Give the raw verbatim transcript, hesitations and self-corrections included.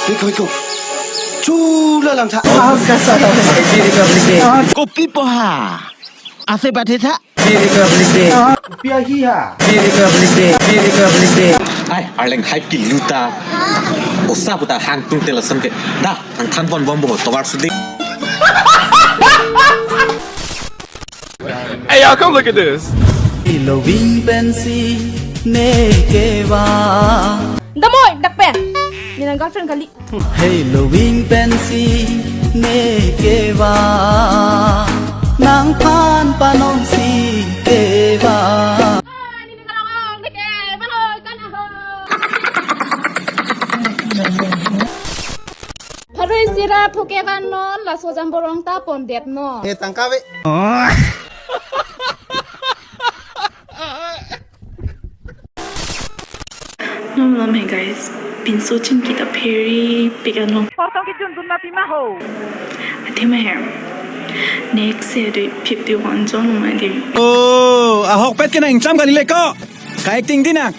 Biko, biko. Chula lamtha. Ahas kasa. Happy Republic Day. Kopi poha. Ase bathe tha. Happy Republic Day. Kopi ahi ha. Happy Republic Day. Happy Republic Day. Ai, arleng hai kiluta. Osa puta hangtung te lason ke. Da, ang than pon bom bo tovar sudi. Hey, y'all, come look at this. Loving pensi ne keva. Damoi, dak pen. Nina girlfriend kali. Hey, loving pensi ne keva. Nang than panon si keva. Pharo isi ra phuke van non, laso jambor rong ta pon det non. Eh, tangka ve. Nom nom he guys, pinso chingki ta pheri pik an long. Potong ke jun dun ma pima ho. Athema he. Next se de fifty one jon ma de. Oh, ahokpet ke nang cham kali le ko. Ka acting di nang.